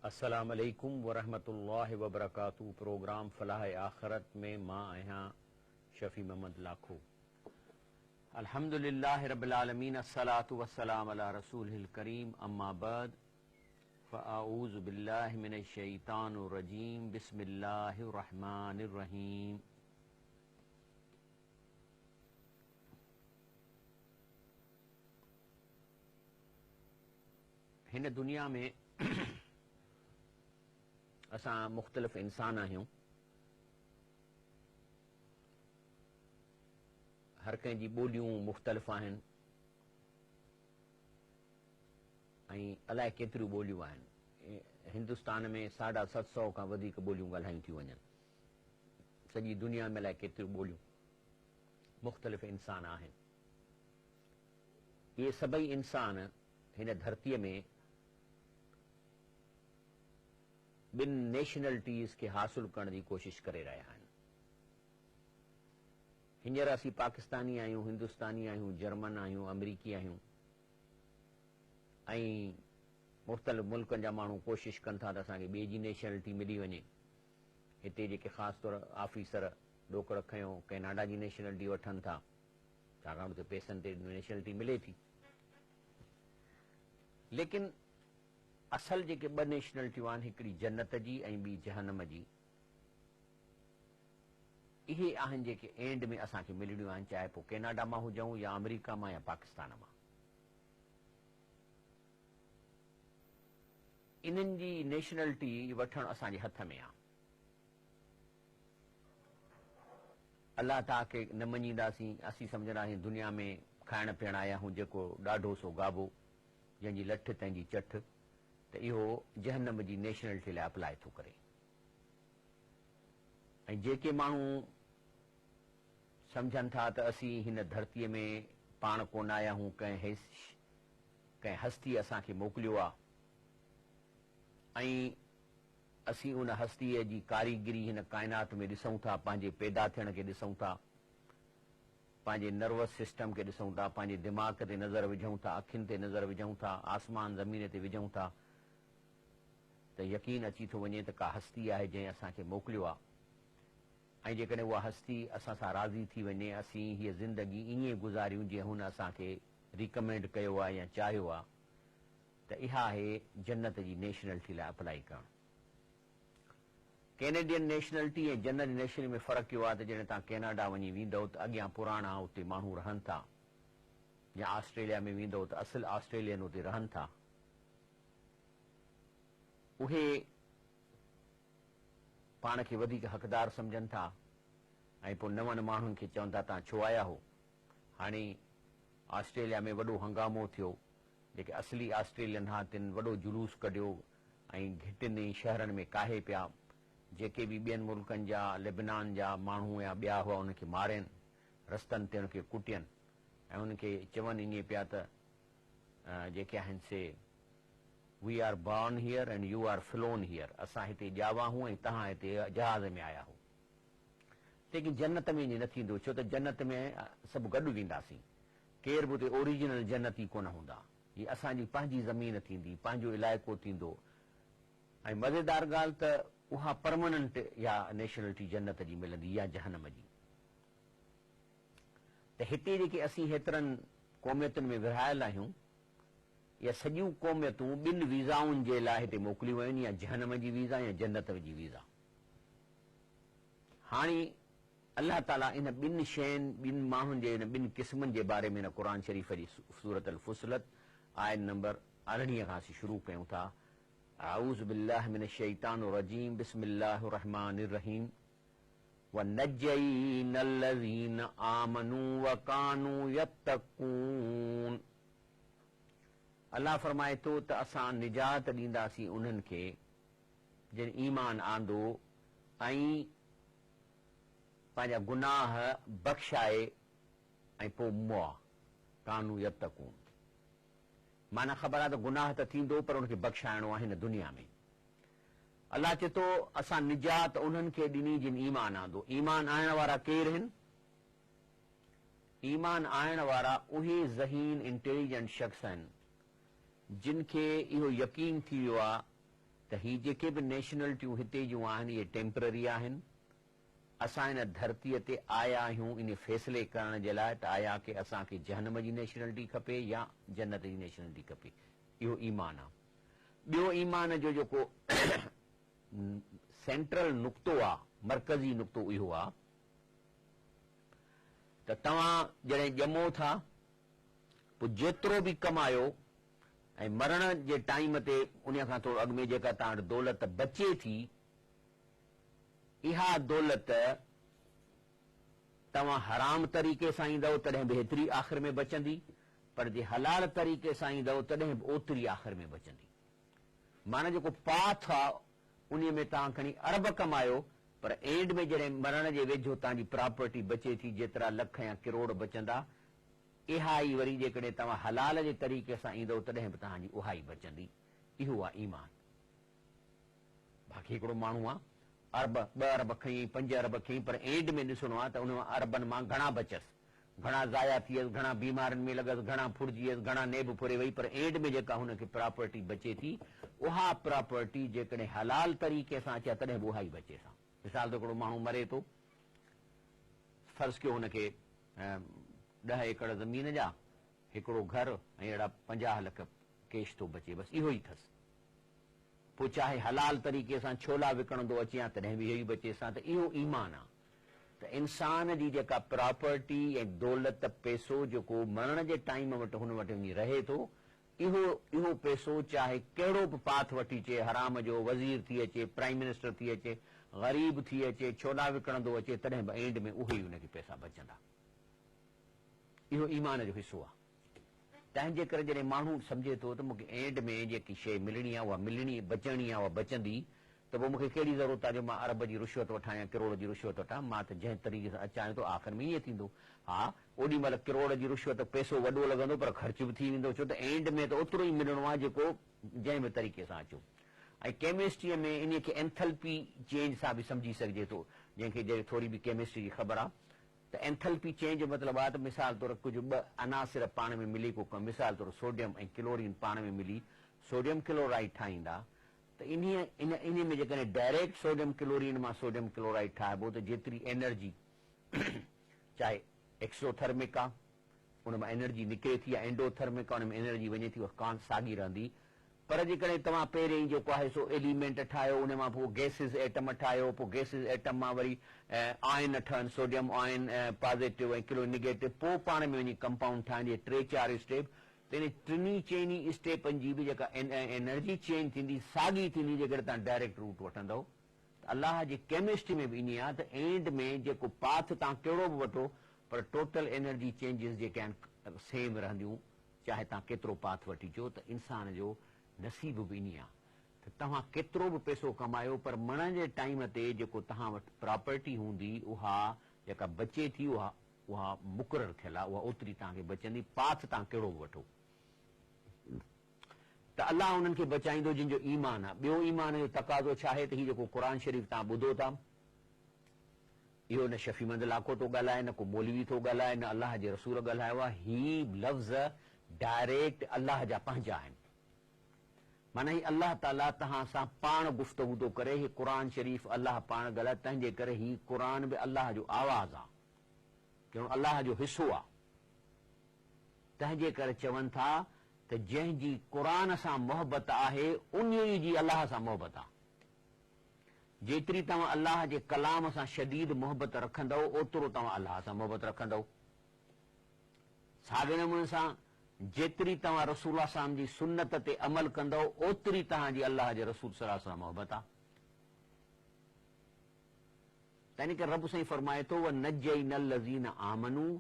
السلام عليڪم ورحمة الله وبرڪاته پروگرام فلاح آخرت ۾ مان آهيان شفيع محمد لاکو الحمد لله رب العالمين الصلوة والسلام علي رسوله الڪريم اما بعد فاعوذ بالله من الشيطان الرجيم بسم الله الرحمن الرحيم هن دنيا ۾ اسان مختلف انسان آهيون. هر ڪنهن جي ٻوليون مختلف آهن ۽ الائي ڪيتريون ٻوليون آهن. هندستان ۾ ساڍا 700 کان وڌيڪ ٻوليون ڳالهايون ٿيون وڃن. سڄي دنيا ۾ الائي ڪيتريون ٻوليون مختلف انسان آهن. اهي سڀئي انسان هن ڌرتيء ۾ ٻن نيشنلٽيز کي حاصل ڪرڻ جي ڪوشش ڪري رهيا آهن. هينئر اسين پاڪستاني آهيون، هندستاني آهيون، جرمن آهيون، آمريڪي آهيون ۽ مختلف ملڪن جا ماڻهو ڪوشش ڪن ٿا ته اسان کي ٻئي جي نيشنلٽي ملي وڃي. هتي جيڪي خاص طور آفيسر ڏوڪڙ کنيو ڪئناڊا جي نيشنلٽي وٺن ٿا. ڇاڪاڻ اتي پئسن تي نيشنلٽي ملي ٿي. ليڪن اصل جيڪي ٻه نيشنلٽيون آهن هڪڙي جنت جي ۽ ٻي جهنم جي، اهي آهن جيڪي اينڊ ۾ اسان کي ملڻيون آهن چاهي پوء ڪيناڊا مان هجون يا آمريڪا مان يا پاڪستان مان. انهن جي نيشنلٽي وٺڻ اسان جي هٿ ۾ آهي. الله تعاليٰ کي نه مڃينداسين، اسين سمجهنداسين دنيا ۾ کائڻ پيئڻ آيا آهيون، جيڪو ڏاڍو سو گابو، جنهن جي لٺ تنهن جي چٺ، ته اهو جهنم جي نيشنلٽي لاء اپلاء ٿو ڪري ۽ جيڪي ماڻهو سمجهن ٿا ته اسين هن ڌرتيء ۾ پاڻ ڪونه آيا آهيون، ڪنهن ڪنهن هستيء اسان کي موڪليو آهي ۽ اسين ان هستيء جي ڪاريگري هن ڪائنات ۾ ڏسون ٿا، پنهنجي پيدا ٿيڻ کي ڏسون ٿا، پنهنجي نروس سسٽم کي ڏسون ٿا، پنهنجي دماغ تي نظر وجهون ٿا، اکين تي نظر وجهون ٿا، آسمان زمين تي وجهون ٿا ته يقين اچي ٿو وڃي ته ڪا هستي آهي جنهن اسان کي موڪليو آهي ۽ جيڪڏهن اها هستي اسان سان راضي ٿي وڃي اسين هيء زندگي ائين گذاريون جيئن هن اسان کي ريڪمينڊ ڪيو آهي يا چاهيو آهي. ته اها آهي جنت جي نيشنلٽي لاء اپلائي ڪرڻ. ڪينيڊين نيشنلٽي ۽ جنت جي نيشنلٽي ۾ فرق اهو آهي ته جڏهن توهان ڪيناڊا وڃي ويندؤ ته اڳيان پراڻا اتي ماڻهو رهن ٿا يا آسٽريليا ۾ ويندؤ ته اصل آسٽريلين اتي رهن ٿا. اهي پاڻ کي وڌيڪ حقدار سمجهن ٿا ۽ پوء نون ماڻهن کي چون ٿا توهان ڇو آيا هو. هاڻي آسٽريليا ۾ وڏو هنگامو ٿيو جيڪي اصلي آسٽريلين ها تن وڏو جلوس ڪڍيو ۽ گهٽين ۽ شهرن ۾ ڪاهي پيا. جيڪي به ٻين ملڪن جا، لبنان جا، ماڻهو يا ٻيا هئا انهن کي مارين، رستن تي انهن کي ڪٽين ۽ انهن کي چون ائين پيا ته جيڪي آهن سي We are born here and you are flown here اسان هتي ڄاوا هون ۽ توهان هتي جهاز ۾ آيا هو. ليڪن جنت ۾ ائين نه ٿيندو ڇو ته جنت ۾ سڀ گڏ وينداسين. ڪير به اتي اوريجنل جنتي ڪونه هوندا. هي اسان جي پنهنجي زمين ٿيندي، پنهنجو علائقو ٿيندو ۽ مزيدار ڳالهه ته اها پرمننٽ يا نيشنلٽي جنت جي ملندي يا جهنم جي. ته هتي جيڪي اسين هيترن قوميتن ۾ ورهايل آهيون، اهي سڄيون قوميتون ٻن ويزائن جي لاء هتي موڪليون ويون آهن يا جهنم جي ويزا يا جنت جي ويزا. هاڻي الله تعاليٰ ان ٻن شين، ٻن ماڻهن جي ان ٻن قسمن جي باري ۾ هن قرآن شريف جي سورة الفصلت آيت نمبر 18 کان اسين شروع ڪيون ٿا، اعوذ بالله من الشيطان الرجيم بسم الله الرحمٰن الرحيم ونجينا الذين آمنوا وڪانوا يتقون الله فرمائي ٿو ته اسان نجات ڏينداسين انهن کي جن ايمان آندو ۽ پنهنجا گناهه بخشائي ۽ پوء مئا، ڪانو يتقون. معنيٰ خبر آهي ته گناهه ته ٿيندو پر ان کي بخشائڻو آهي هن دنيا ۾. الله چئي ٿو اسان نجات انهن کي ڏني جن ايمان آندو. ايمان آڻڻ وارا ڪير هن؟ ايمان آڻڻ وارا اهي ذهين Intelligent شخص آهن جن کي اهو يقين ٿي ويو آهي ته هي جيڪي به نيشنلٽيون هتي جون آهن اهي ٽيمپرري آهن. اسان هن ڌرتيء تي آيا آهيون ان فيصلي ڪرڻ جي لاء ته آيا ڪي اسان کي جهنم جي نيشنلٽي کپي يا جنت جي نيشنلٽي کپي. اهو ايمان آ. ٻيو ايمان جو جيڪو سينٽرل نقطو آ، مرڪزي نقطو اهو آ ته توهان جڏهن ڄمو ٿا پوء جيترو به ڪمايو ۽ مرڻ جي ٽائيم تي انهيء کان ٿورو اڳ ۾ جيڪا توهان وٽ دولت بچي ٿي، اها دولت توهان حرام طريقي سان ايندؤ تڏهن به هيتري آخر ۾ بچندي، پر جي حلال طريقي سان ايندؤ تڏهن به اوتري آخر ۾ بچندي. معنيٰ جيڪو پاٿ آ انهيء ۾ توهان کڻي ارب ڪمايو پر اينڊ ۾ جڏهن مرڻ جي ويجهو توهان جي پراپرٽي بچي ٿي جيترا لک يا ڪروڙ بچندا اها ئي وري جيڪڏهن توهان حلال جي طريقي سان ايندؤ تڏهن به توهان جي اها ئي بچندي. اهو آ ايمان. باقي هڪڙو ماڻهو آ ارب، ٻه ارب کنيائين، پنج ارب کنيائين پر اينڊ ۾ ڏسڻو آ ته انهن اربن مان گهڻا بچيس، گهڻا ضايع ٿيس، گهڻا بيمارين ۾ لڳس، گهڻا ڦرجي ويس، گهڻا نيب ڦري وئي پر اينڊ ۾ جيڪا هن کي پراپرٽي بچي ٿي اها پراپرٽي جيڪڏهن حلال طريقي سان اچي ها تڏهن به اها ئي بچيس ها. مثال ته هڪڙو ماڻهو مري ٿو، فرض ڪيو هن کي ڏهه ايڪڙ زمين جا، هڪڙو گهر ۽ اهڙا 50 لک ڪيش ٿو بچي، بس اهو ئي اٿس. پوء چاهي حلال طريقي سان ڇولا وڪڻندو اچي ها تڏهن به اهو ئي بچيس ها ته اهو ايمان آ ته انسان جي جيڪا پراپرٽي ۽ دولت پئسو جيڪو مرڻ جي ٽائيم وٽ هن وٽ وڃي رهي ٿو اهو اهو پئسو چاهي ڪهڙو به پاٿ وٺي اچي، حرام جو، وزير ٿي اچي، پرائيم منسٽر ٿي اچي، غريب ٿي اچي، ڇولا وڪڻندو اچي تڏهن به اينڊ ۾ اهي ئي ان کي پئسا بچندا. اهو ايمان جو حصو آهي. تنهن جي ڪري جڏهن ماڻهو سمجهي ٿو ته مون کي اينڊ ۾ جيڪي شيء ملڻي آهي اها ملڻي بچڻي آهي اها بچندي ته پوء مون کي ڪهڙي ضرورت آهي جو مان ارب جي رشوت وٺان يا ڪروڙ جي رشوت وٺان، مان ته جنهن طريقي سان اچان ٿو آخر ۾ ائين ٿيندو. ها، اوڏي مهل ڪروڙ جي رشوت پئسو وڏو لڳندو پر خرچ به ٿي ويندو ڇو ته اينڊ ۾ ته اوترو ئي ملڻو آهي جيڪو جنهن به طريقي سان اچو. ۽ ڪيمسٽريء ۾ انهيء کي اينٿلپي چينج سان به سمجهي سگهجي ٿو جنهن کي جي ٿوري به ڪيمسٽري جي خبر آهي ته اينٿلپي چينج جو مطلب آهي ته مثال طور ڪجهه ٻه عناصر پاڻ ۾ ملي ڪو ڪم مثال طور سوڊيم ۽ ڪلورين پاڻ ۾ ملي سوڊيم ڪلورائيڊ ٺاهيندا ته انهيء انهيء ۾ جيڪڏهن ڊائريڪٽ سوڊيم ڪلورين مان سوڊيم ڪلورائيڊ ٺاهبو ته جيتري انرجي چاهي ايڪسوٿرمڪ آ ان مان انرجي نڪري ٿي يا اينڊوٿرمڪ آ ان ۾ انرجي وڃي ٿي اها ڪان ساڳي رهندي پر جيڪڏهن توهان پهرين جيڪو آهي سو ايليمينٽ ٺاهيو ان مان پوء گئسز ايٽم ٺاهيو پوء گئسز ايٽم مان وري آئن ٺهن sodium ion positive ۽ chlorine negative پوء پاڻ ۾ وڃي ڪمپائونڊ ٺاهن اهي ٽي چار اسٽيپ ته انهن ٽنهي چئني اسٽيپن جي به جيڪا انرجي چينج ٿيندي ساڳي ٿيندي جيڪڏهن توهان ڊائريڪٽ روٽ وٺندؤ ته الله جي ڪيمسٽري ۾ به ائين آهي ته اينڊ ۾ جيڪو پاٿ توهان ڪهڙو به وٺو پر ٽوٽل انرجي چينجز جيڪي آهن سيم رهنديون چاهي توهان ڪيترو پاٿ وٺي اچو ته انسان جو نصيب به ائين آهي ته توهان ڪيترو به پئسو ڪمايو پر مرڻ جي ٽائيم تي جيڪو توهان وٽ پراپرٽي هوندي اها جيڪا بچي ٿي اها اها مقرر ٿيل آهي اها اوتري توهان کي بچندي پاٿ توهان ڪهڙو به وٺو ته الله انهن کي بچائيندو جن جو ايمان آهي. ٻيو ايمان جو تقاضو ڇا آهي ته هي جيڪو قرآن شريف توهان ٻڌو ٿا اهو نه شفيع محمد لاکو ٿو ڳالهائي نه ڪو مولوي ٿو ڳالهائي نه الله جي رسول ڳالهايو آهي هي لفظ ڊائريڪٽ الله جا پنهنجا آهن معنيٰ هي الله تعاليٰ توهان سان پاڻ گفتگو ٿو ڪري هي قرآن شريف الله پاڻ ڳالهائي تنهن جي ڪري هي قرآن به الله جو آواز آهي ڄڻ الله جو حصو آ. تنهن جي ڪري چون ٿا ته جنهن جي قرآن سان محبت آهي انهيء جي الله سان محبت آ. جيتري توهان الله جي ڪلام سان شديد محبت رکندؤ اوترو توهان الله سان محبت رکندؤ. ساڳئي نموني سان جيتري توهان رسول الله صلعم جي سنت تي عمل ڪندؤ اوتري توهان جي الله جي رسول صلعم سان محبت آ. تنهن ڪري رب سائين فرمائي ٿو، ونجينا الذين آمنوا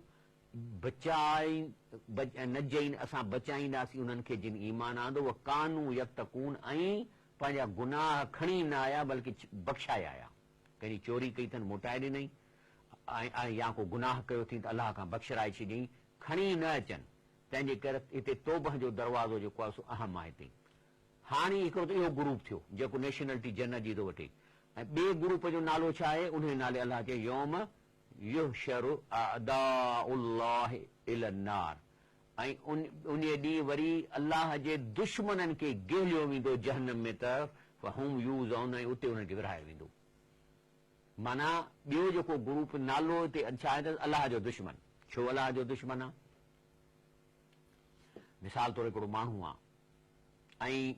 بچائين اسان بچائينداسين انهن کي جن ايمان آندو، وڪانوا يتقون ۽ پنهنجا گناهه کڻي نه آيا بلڪه بخشائي آيا، ڪنهن جي چوري ڪئي اٿن موٽائي ڏنائين ۽ يا ڪو گناهه ڪيو اٿئين ته الله کان بخشرائي ڇڏيائين، کڻي نه اچن، تنهن جي ڪري هتي توبهه جو دروازو جيڪو آهي سو اهم آهي هتي. هاڻي هڪڙو ته اهو گروپ ٿيو جيڪو نيشنلٽي جنت جي ٿو وٺي ۽ ٻئي گروپ جو نالو ڇا آهي؟ انهيء نالي الله چيو يوم يحشر اعداء الله الي النار ۽ انهيء ڏينهن وري الله جي دشمنن کي گهليو ويندو جهنم ۾ ته فهم يوزعون ۽ اتي انهن کي ورهايو ويندو. معنيٰ ٻيو جيڪو گروپ نالو اتي ڇا آهي ته الله جو دشمن. ڇو الله جو دشمن آ؟ مثال طور هڪڙو ماڻهو آ ۽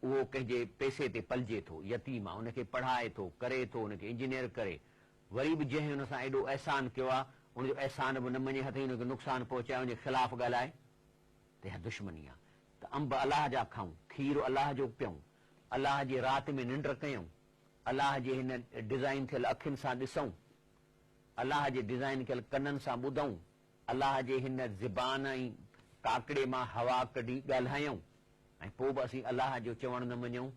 اهو ڪنهن جي پئسي تي پلجي ٿو، يتيم آ، ان کي پڙهائي ٿو، ڪري ٿو، ان کي انجنيئر ڪري، وري به جنهن ان سان ايڏو احسان ڪيو آ، ان جو احسان به نه مڃي، هٿئين ان کي نقصان پهچائي، ان جي خلاف ڳالهائي ته اها دشمني آ ته انب الله جا کائون، کير الله جو پيئون، الله جي رات ۾ ننڊ ڪيون، الله جي هن ڊزائين ٿيل اکين سان ڏسون، الله جي ڊزائين ڪيل ڪنن سان ٻڌون، الله جي هن زبان ۽ ڪاڪڙي مان هوا ڪڍي ڳالهايون ۽ پوء به اسين الله جو چوڻ نه مڃون.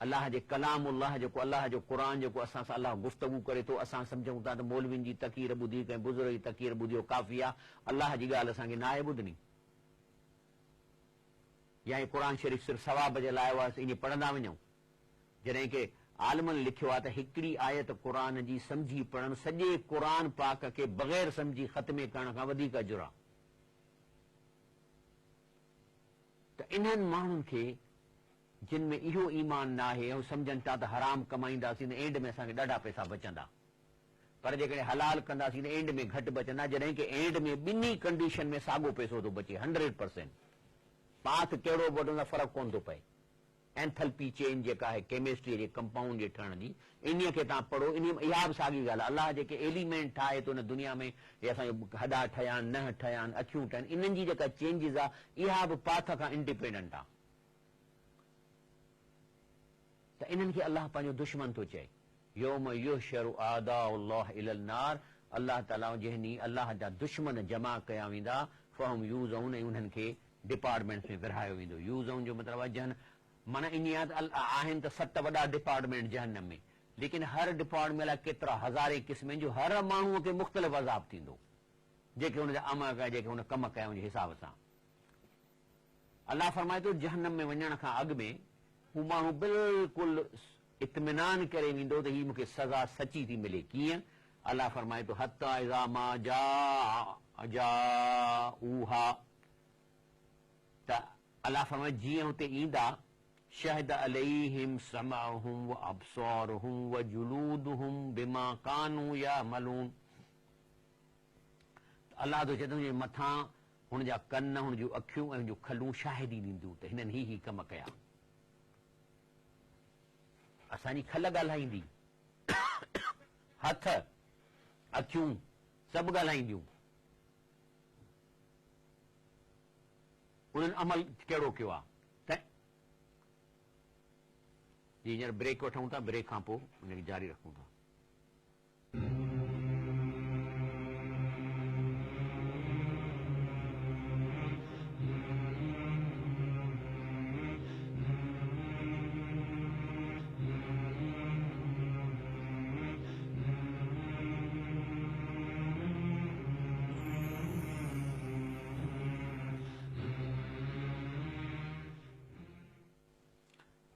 الله جي ڪلام الله جيڪو الله جو قرآن جيڪو اسان سان الله گفتگو ڪري ٿو اسان سمجهون ٿا ته مولوين جي تقرير ٻڌي ڪنهن بزرگ جي تقرير ٻڌي اهو ڪافي آهي الله جي ڳالهه اسان کي ناهي ٻڌڻي يا هي قرآن شريف صرف ثواب جي لاء آيو آهي ائين پڙهندا وڃون جڏهن ڪي عالمن لکيو آهي ته هڪڙي آيت قرآن جي سمجهي پڙهڻ سڄي قرآن پاڪ کي بغير سمجهي ختمي ڪرڻ کان وڌيڪ اجر آهي ته انهن ماڻهن کي جن ۾ اهو ايمان ناهي ۽ هو سمجهن ٿا ته حرام ڪمائينداسين ته اينڊ ۾ اسان کي ڏاڍا پئسا بچندا پر جيڪڏهن حلال ڪنداسين ته اينڊ ۾ گهٽ بچندا جڏهن ڪه اينڊ ۾ ٻنهي ڪنڊيشن ۾ ساڳو پئسو ٿو بچي هنڊريڊ پرسينٽ پاٿ ڪهڙو به وٺون ٿا فرق ڪونه ٿو پئي. اينٿلپي چينج جيڪا آهي ڪيمسٽريء جي ڪمپائونڊ جي ٺهڻ جي، انهيء کي توهان پڙهو، انهيء ۾ اها به ساڳي ڳالهه آهي. الله جيڪي ايليمينٽ ٺاهي ٿو هن دنيا ۾، هي اسان جو هڏا ٺهيا آهن، ننهن ٺهيا آهن، اکيون ٺهيا آهن، انهن جي جيڪا چينجز آهي، اها به پاٿ کان انڊيپينڊنٽ آهي. ته انهن کي الله پنهنجو دشمن ٿو چئي. يوم يحشر اعداء الله الي النار، الله تعاليٰ جنهن ڏينهن الله جا دشمن جمع ڪيا ويندا، فهم يوزعون ۽ انهن کي ڊپارٽمينٽس ۾ ورهايو ويندو. يوزعون جو مطلب آهي جهن معنيٰ ائين آهي ته آهن ته ست وڏا ڊپارٽمينٽ جهنم ۾ ليڪن هر ڊپارٽمينٽ ۾ الائي ڪيترا هزارين قسم آهن جو هر ماڻهوء کي مختلف عذاب ٿيندو جيڪي هن جا عمل ڪيا جيڪي هن ڪم ڪيا ان جي حساب سان. الله فرمائي ٿو جهنم ۾ وڃڻ کان اڳ ۾ هو ماڻهو بلڪل اطمينان ڪري ويندو ته هي مون کي سزا سچي ٿي ملي ڪيئن؟ الله فرمائي ٿو حتي اذا ما جاءوها ته الله فرمائي جيئن هتي ايندا شهد عليهم سمعهم وابصارهم وجلودهم بما ڪانوا يعملون ته الله ٿو چئي ته هن جي مٿان هن جا ڪن، هن جون اکيون ۽ هن جون کلون شاهدي ڏينديون ته هنن هي هي ڪم ڪيا. اسان جي کل ڳالهائيندي، هٿ، اکيون سڀ ڳالهائينديون. انهن عمل ڪهڙو ڪيو آهي ته جي هينئر بريڪ وٺون ٿا، بريڪ کان پوء ان کي جاري رکون ٿا.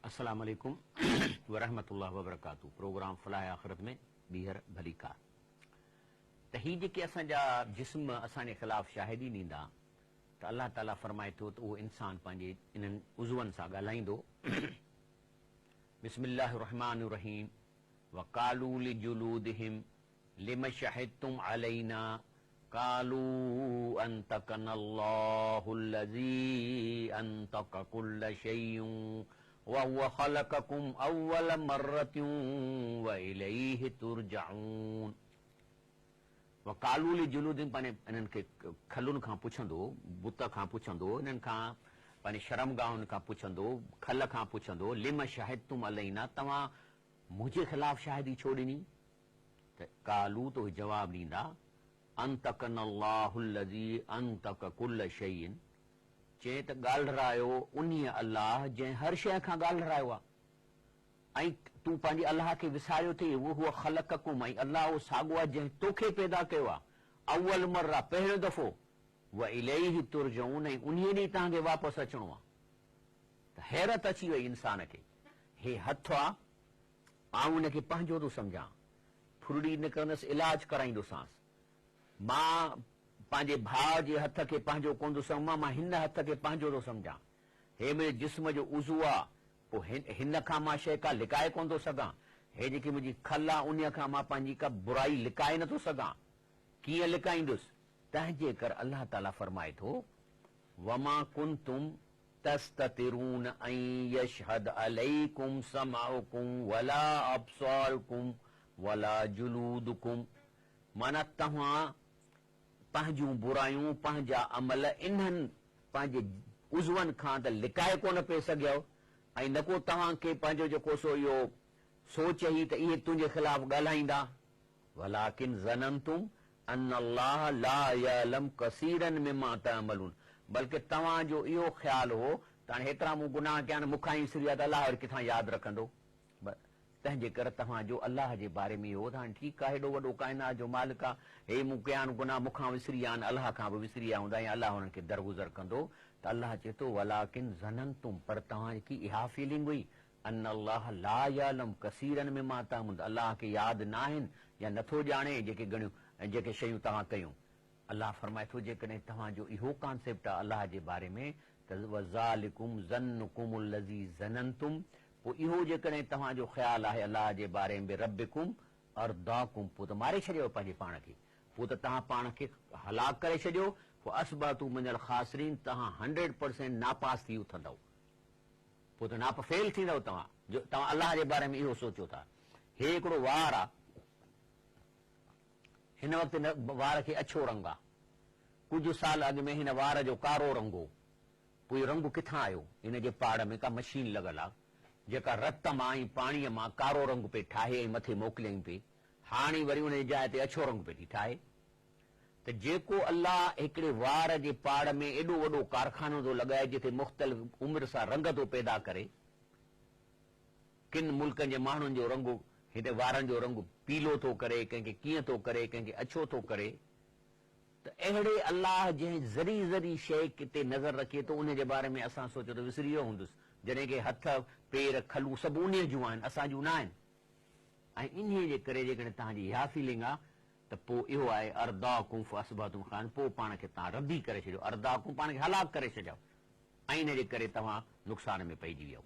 السلام عليڪم ورحمة الله وبرڪاته پروگرام فلاح آخرت ۾ ٻيهر ڀليڪار ته هي جيڪي اسان جا جسم اسان جي خلاف شاهدي ڏيندا ته الله تعالي فرمائي ٿو ته اهو انسان پنهنجي انهن عضون سان ڳالهائيندو بسم الله الرحمٰن الرحيم وقالوا لجلودهم لم شهدتم علينا قالوا انطقنا الله الذي انطق كل شيء وهو خلقكم اول مرة واليه ترجعون وقالوا لجلودهم پنهنجي انهن کي کلن کان پڇندو، بت کان پڇندو، انهن کان پنهنجي شرمگاهن کان پڇندو، کل کان پڇندو، لم شهدتم علينا توهان منهنجي خلاف شاهدي ڇو ڏني؟ ته قالوا ته اهي جواب ڏيندا، انطقنا الله الذي انطق ڪل شيء چئين ته ڳالهرايو انهيء الله جنهن هر شيء کان ڳالهرايو آهي ۽ تون پنهنجي الله کي وساريو اٿئي، وهو خلقڪم ۽ الله اهو ساڳو آهي جنهن توکي پيدا ڪيو آهي، اول مره پهريون دفعو، واليه ترجعون ۽ انهيء ڏي توهان کي واپس اچڻو آهي. ته حيرت اچي وئي انسان کي، هي هٿ آ، آئون ان کي پنهنجو ٿو سمجهان، ڦرڙي نڪرندس علاج ڪرائيندوسانس، مان پنهنجي ڀاء جي هٿ کي پنهنجو ڪونه ٿو سمجهان، مان هن هٿ کي پنهنجو ٿو سمجهان، هي منهنجي جسم جو عضو آ، پوء هن کان مان شيء ڪا لڪائي ڪونه ٿو سگهان. هي جيڪي منهنجي کل آ، انهيء کان مان پنهنجي ڪا برائي لڪائي نه ٿو سگهان. ڪيئن لڪائيندس؟ تنهنجي ڪر الله تعاليٰ فرمائي ٿو، وما ڪنتم تستترون ان يشهد عليڪم سمعڪم ولا ابصارڪم ولا جلودڪم معنيٰ توهان پنهنجون برايون، پنهنجا عمل انهن پنهنجي عضون کان ته لڪائي ڪونه پئي سگهيؤ ۽ نڪو توهان کي پنهنجو جيڪو سو اهو سوچ هئي ته اهي تنهنجي خلاف ڳالهائيندا. ولڪن ظننتم ان الله لا يعلم ڪثيرا مما تعملون بلڪه توهان جو اهو خيال هو ته هاڻي هيترا مون گناهه ڪيا آهن مون کان ئي وسري ويا ته الله وري ڪٿان ياد رکندو. تنهن جي ڪر توهان جو الله جي باري ۾ اهو هو ته هاڻي ٺيڪ آهي هيڏو وڏو ڪائنات جو مالڪ آ، هي مون ڪيا آهن گناهه مون کان وسري ويا آهن الله کان به وسري ويا هوندا يا الله انهن کي درگذر ڪندو ته الله چئي ٿو ولڪن ظننتم پر توهان کي اها فيلنگ هئي ان الله لا يعلم ڪثيرا مما تعملون ته الله کي ياد ناهن يا نٿو ڄاڻي جيڪي گهڻيون جيڪي شيون توهان ڪيون. الله فرمائي ٿو جيڪڏهن توهان جو اهو ڪانسيپٽ آهي الله جي باري ۾ ته وذالڪم ظنڪم الذي ظننتم پوء اهو جيڪڏهن توهان جو خيال آهي الله جي باري ۾ بربڪم ارداڪم پوء ته ماري ڇڏيو پنهنجي پاڻ کي پوء ته توهان پاڻ کي هلاڪ ڪري ڇڏيو فاصبحتم من الخاسرين توهان هنڊريڊ پرسينٽ ناپاس ٿي اٿندؤ پوء ته ناپ فيل ٿيندؤ توهان جو توهان الله جي باري ۾ اهو سوچيو ٿا هي هڪڙو وار آ هن وقت هن وار کي اڇو رنگ آ. ڪجهه سال اڳ ۾ هن وار جو ڪارو رنگ هو. پوء اهو رنگ ڪٿان آيو؟ هن جي پاڙ ۾ ڪا مشين لڳل آ، جيڪا رت مان ۽ پاڻيء مان ڪارو رنگ پئي ٺاهي ۽ مٿي موڪليائين پئي. هاڻي وري ان جي جاء تي اڇو رنگ پئي ٿي ٺاهي. ته جيڪو الله هڪڙي وار جي پاڙ ۾ ايڏو وڏو ڪارخانو ٿو لڳائي جتي مختلف عمر سان رنگ ٿو پيدا ڪري، ڪن ملڪن جي ماڻهن جو رنگ هتي وارن جو رنگ پيلو ٿو ڪري، ڪنهن کي ڪيئن ٿو ڪري، ڪنهن کي اڇو ٿو ڪري ته اهڙي الله جنهن ذري ذري شيء تي نظر رکي ٿو انهي جي باري ۾ اسان سوچيو ته وسري ويو هوندس جڏهن ڪي هٿ، پير، کلون سڀ انهي جون آهن اسان جون نه آهن ۽ انهي جي ڪري جيڪڏهن توهان جي اها فيلنگ آ ته پوء اهو آهي ارداڪم فاصبحتم خاسرين پوء پاڻ کي توهان ردي ڪري ڇڏيو ارداڪم پاڻ کي هلاڪ ڪري ڇڏيو ۽ انهي جي ڪري توهان نقصان ۾ پئجي ويؤ.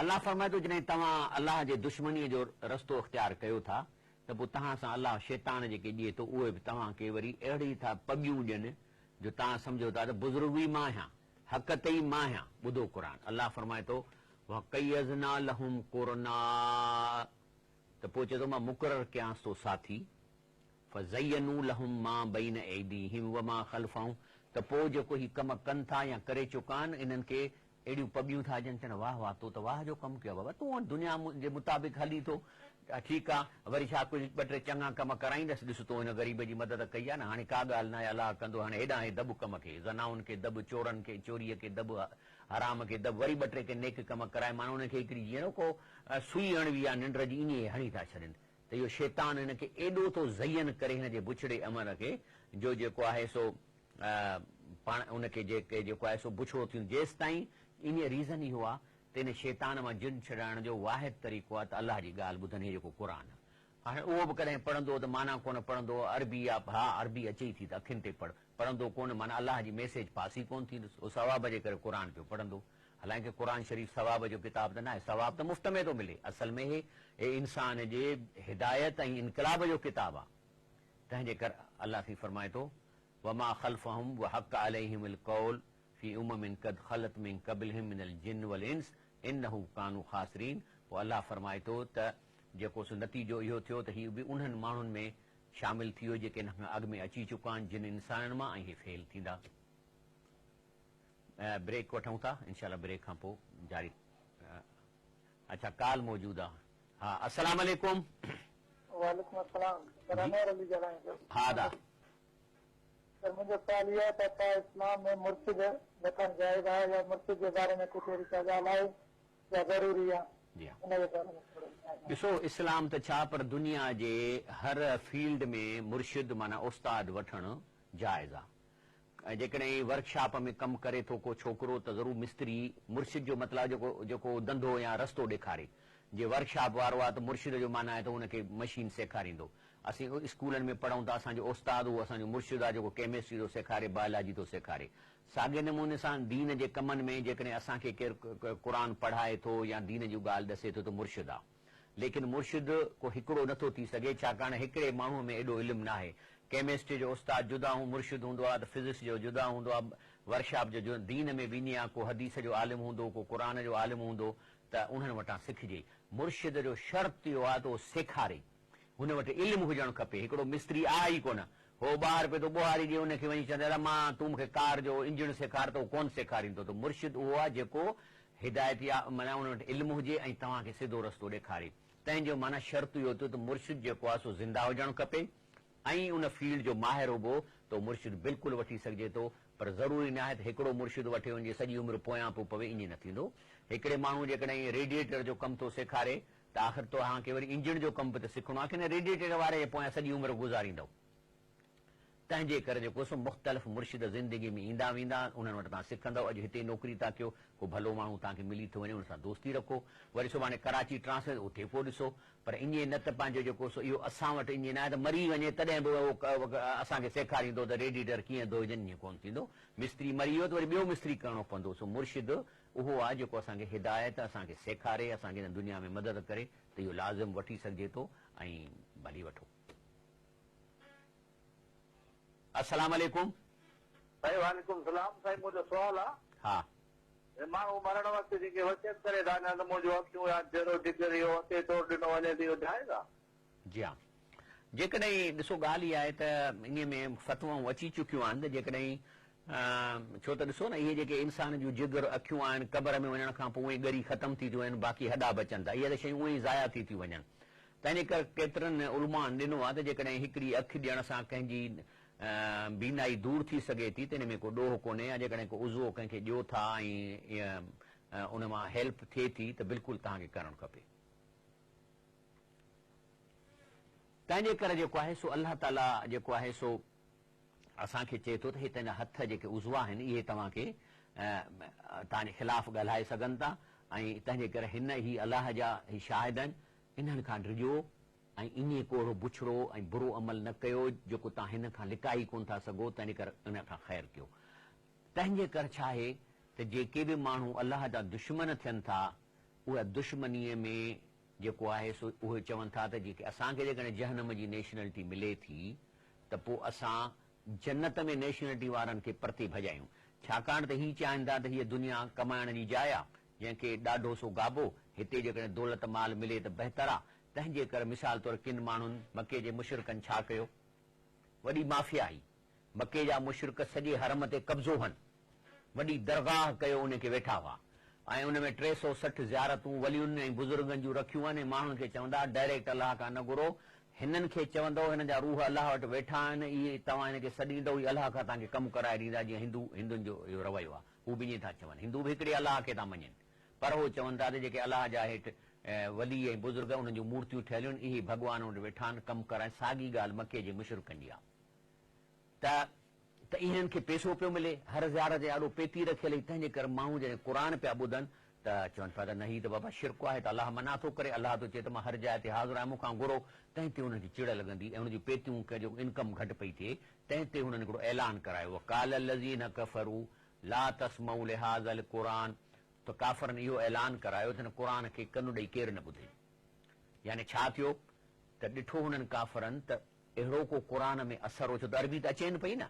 الله فرمائي ٿو، جڏهن توهان الله جي دشمنيء جو رستو اختيار ڪيو ٿا ته پوء توهان سان الله شيطان جيڪي ڏئي ٿو اهي به توهان کي وري اهڙي ٿا پڳيون ڏين جو توهان سمجهو ٿا ته بزرگ ئي مان آهيان، حق تي ئي مان آهيان. ٻڌو قرآن، الله فرمائي ٿو، وقيضنا لهم قرناء ته پوء چئي ٿو مان مقرر ڪيانس ٿو ساٿي، فزينوا لهم ما بين ايديهم وما خلفهم ته پوء جيڪو هي ڪم ڪن ٿا يا ڪري چڪا آهن انهن کي اهڙيون پڳيون ٿا ڏين چون واهه واهه تو ته واهه جو ڪم ڪيو آهي بابا تون دنيا جي مطابق هلين ٿو ٺيڪ آهي وري ڇا ڪجهه ٻه ٽي چڱا ڪم ڪرائيندس ڏس تو هن غريب جي مدد ڪئي آهي نه هاڻي ڪا ڳالهه ناهي الله ڪندو هاڻي هيڏانهن هي دٻ ڪم کي زنائن کي دٻ چورن کي چوريء کي دٻ حرام کي دٻ وري ٻه ٽي ڪي نيڪ ڪم ڪرائي معنيٰ انهن کي هڪڙي جيئن نه ڪو سوئي هڻبي آهي ننڊ جي ائين هڻي ٿا ڇڏين ته اهو شيطان هن کي ايڏو ٿو زين ڪري هن جي بڇڙي عمل کي جو جيڪو آهي سو پاڻ ان کي جيڪي جيڪو آهي سو بڇڙو ٿيندو جيستائين انهيء ريزن اهو آهي ته ان شيطان مان جن ڇڏائڻ جو واحد طريقو آهي ته الله جي ڳالهه ٻڌن هي جيڪو قرآن آهي هاڻي اهو به ڪڏهن پڙهندو ته معنيٰ ڪونه پڙهندو عربي آ ها عربي اچي ئي ٿي ته اکين تي پڙهه پڙهندو ڪونه معنيٰ الله جي ميسيج پاس ئي ڪونه ٿيندس اهو ثواب جي ڪري قرآن پيو پڙهندو حالانڪه قرآن شريف ثواب جو ڪتاب ته ناهي، ثواب ته مفت ۾ ٿو ملي، اصل ۾ هي انسان جي هدايت ۽ انقلاب جو ڪتاب آ، تنهن جي ڪر الله سائين فرمائي ٿو، وما خلفهم وحق عليهم القول في امم قد خلت من قبلهم من الجن والانس انهم ڪانوا خاسرين پوء الله فرمائي ٿو ته جيڪو سو نتيجو اهو ٿيو ته هي به انهن ماڻهن ۾ شامل ٿي ويو جيڪي هن کان اڳ ۾ اچي چڪا آهن جن انسانن مان ۽ هي فيل ٿيندا. بريڪ وٺون ٿا انشاء الله بريڪ کان پوء جاري اڇا ڪال موجود آ ها السلام عليڪم. وعليڪم السلام سر انور علي ڳالهايان پيو. ها ادا. سر منهنجو سوال اهو آهي ته ڇا اسلام ۾ مرشد وٺڻ جائز آهي يا مرشد جي باري ۾ ڪجهه اهڙي ڪا ڳالهه آهي يا ضروري آهي جي ها. ان جي باري ۾ ٿورو ٻڌايو. ڏسو اسلام ته ڇا پر دنيا جي هر فيلڊ ۾ مرشد معنيٰ استاد وٺڻ جائز آ. ۽ جيڪڏهن ورڪشاپ ۾ ڪم ڪري ٿو ڪو ڇوڪرو ته ضرور مستري، مرشد جو مطلب آهي جيڪو جيڪو ڌنڌو يا رستو ڏيکاري. جي ورڪشاپ وارو آهي ته مرشد جو معنيٰ آهي ته ان کي مشين سيکاريندو. اسين اسڪولن ۾ پڙهون ٿا اسان جو استاد اهو اسان جو مرشد آهي جيڪو ڪيمسٽري ٿو سيکاري بائلاجي ٿو سيکاري. ساڳئي نموني سان دين جي ڪمن ۾ جيڪڏهن اسان کي ڪير قرآن پڙهائي ٿو يا دين جون ڳالهه ڏسي ٿو ته مرشد آ. ليڪن مرشد ڪو هڪڙو نه ٿو ٿي سگهي ڇاڪاڻ هڪڙي ماڻهوء ۾ ايڏو علم ناهي. ڪيمسٽري جو استاد جدا هون مرشد هوندو آ ته فزڪس جو جدا هوندو آ ورڪشاپ جو جدا دين ۾ به ائين آ ڪو حديث جو عالم هوندو ڪو قرآن جو عالم هوندو ته انهن وٽان سکجي. مرشد جو شرط اهو آ ته اهو سيکاري. هن وٽ علم هجڻ کپي. هڪڙو مستري آ ئي ڪونه. هو ٻاهر پيو ٿو ٻوهاري ڏئي ان کي وڃي چوندو ادا مان تون مون کي ڪار جو انجڻ سيکار ته هو ڪونه سيکاريندو ته مرشد اهو آ جيڪو هدايت يا معنيٰ ان وٽ علم هجي ۽ توهان کي سڌو رستو ڏيکاري. تنهن جو معنيٰ شرط اهو ٿيو ته مرشد جيڪو آ سو زنده هجڻ کپي ۽ ان فيلڊ جو ماهر هبو ته اهو مرشد بلڪل وٺي سگهجي ٿو پر ضروري ناهي ته هڪڙو مرشد وٺي ان جي سڄي عمر پويان پيو پوي ائين نه ٿيندو. هڪڙي ماڻهو جيڪڏهن ريڊيئيٽر جو ڪم ٿو سيکاري ته آخر توهان کي وري انجڻ جو ڪم به ته سکڻو آهي ڪي نه ريڊيئيٽر واري جي پويان سڄي عمر گذاريندؤ. تنهن جي ڪري جيڪو سو مختلف مرشد زندگي ۾ ايندا ويندا انهن وٽ توهان سکندؤ اڄ هتي نوڪري ٿا ڪيو ڪو ڀلو ماڻهو توهان کي ملي ٿو وڃي ان سان دوستي رکو وري سڀاڻي ڪراچي ٽرانسفر اتي ڪو ڏسو پر ائين نه ته پنهنجو جيڪو سو اهو اسان وٽ ائين ناهي ته مري وڃي تڏهن به اهو اسان کي سيکاريندو ته ريڊيئيٽر ڪيئن ڌوئجن ائين ڪونه ٿيندو مستري مري ويو ته وري ٻيو مستري ڪرڻو پوندو سو مرشد اهو آهي جيڪو اسان کي هدايت اسان کي سيکاري اسان کي هن دنيا ۾ مدد ڪري ته اهو لازم وٺي سگهجي ٿو ۽ ڀلي وٺو. السلام عليڪم. سائين وعليڪم السلام سائين منهنجو سوال آ. ها. هي ماڻهو مرڻ وقت جيڪي وصيت ڪري ٿا نه ته منهنجو اکيون يا جهڙو جگر اهو عطي طور ڏنو وڃي ته اهو جائز آ؟ جي ها جيڪڏهن ڏسو ڳالهه اها آهي ته انهي ۾ فتوائون اچي چڪيون آهن ته جيڪڏهن ڇو ته ڏسو نه اهي جيڪي انسان جون جگر اکيون آهن قبر ۾ وڃڻ کان پوء اهي ڳري ختم ٿي ٿيون وڃن باقي هڏا بچن ٿا اهي ته شيون اونئن ئي ضايع ٿي ٿيون وڃن تنهنجي ڪري ڪيترن علمائن ڏنو آهي ته جيڪڏهن هڪڙي اک ڏيڻ سان ڪنهن جي بينائي دور ٿي سگهي ٿي ته ان ۾ ڪو ڏوهه ڪونهي يا جيڪڏهن ڪو عضوو ڪنهن کي ڏيو ٿا ۽ ان مان هيلپ ٿئي ٿي ته بلڪل توهان کي ڪرڻ کپي. تنهنجي ڪري جيڪو آهي سو الله تعاليٰ جيڪو آهي سو اسان کي چئي ٿو ته هي تنهنجا هٿ جيڪي عضوا آهن اهي توهان کي توهان جي خلاف ڳالهائي سگهن ٿا ۽ تنهنجي ڪري هن هي الله جا هي شاهد آهن انهن کان ڊڄو ۽ ائين ڪو اهڙو بڇڙو ۽ برو عمل نه ڪيو جيڪو توهان هن کان لڪائي ڪونه ٿا سگهو تنهنجي ڪري ان کان خير ڪيو. تنهنجي ڪري ڇا آهي ته جيڪي به ماڻهو الله جا دشمن ٿين ٿا اها دشمنيء ۾ جيڪو آهي سو اهي چون ٿا ته جيڪي اسان کي جيڪڏهن جهنم جي نيشنلٽي ملي ٿي ته پوء اسان جنت ۾ نيشنلٽي وارن کي پرتي ڀڄايون ڇاڪاڻ ته هي چاهين ٿا ته هيء دنيا ڪمائڻ جي جاء آ جنهن کي ڏاڍو سو گابو، هتي جيڪڏهن دولت مال ملي ته بهتر آ، تنهن جي ڪري مثال طور ڪن ماڻهن مڪي جي مشرڪن ڇا ڪيو؟ وڏي مافيا هئي، مڪي جا مشرڪ سڄي حرم تي قبضو هن، وڏي درگاهه ڪيو ان کي ويٺا هئا ۽ ان ۾ 360 زيارتون ولين ۽ بزرگن جون رکيون هن ۽ ماڻهن کي چوندا ڊائريڪٽ الله کان نه گهرو، هنن کي چوندؤ هنن جا روح الله وٽ ويٺا آهن، اهي توهان هن کي سڏيندؤ اهي الله کان توهان کي ڪم ڪرائي ڏيندا جيئن هندو هندن جو اهو رويو آ. هو به ائين ٿا چون. هندو به هڪڙي الله کي ٿا مڃين. پر هو چون ٿا ته جيڪي الله جا هيٺ ولي ۽ بزرگ انهن جون مورتيون ٺهيل آهن، اهي ڀڳوان وٽ ويٺا آهن، ڪم ڪرائين. ساڳي ڳالهه مڪي جي مشرڪن جي آهي ته ته انهن کي پيسو پيو ملي، هر زيارت جي آڏو پيتي رکيل هئي، تنهن جي ڪري ماڻهو جڏهن قرآن پيا ٻڌن ته چون پيا ته نه هي ته بابا شرڪ آهي ته الله منع ٿو ڪري، الله ٿو چئي ته مان هر جاء تي حاضر آهيان، مون کان گهرو، تنهن تي انهن کي چڙ لڳندي ۽ ان جون پيتيون ڪنهن جو انڪم گهٽ پئي ٿئي، تنهن تي هنن هڪڙو اعلان ڪرايو، وقال الذين ڪفروا لا تسمعوا لهذا القرآن ته ڪافرن اهو اعلان ڪرايو ته هن قرآن کي ڪن ڏئي ڪير نه ٻڌي. يعني ڇا ٿيو ته ڏٺو هنن ڪافرن ته اهڙو ڪو قرآن ۾ اثر هو ڇو ته عربي ته اچين پئي نه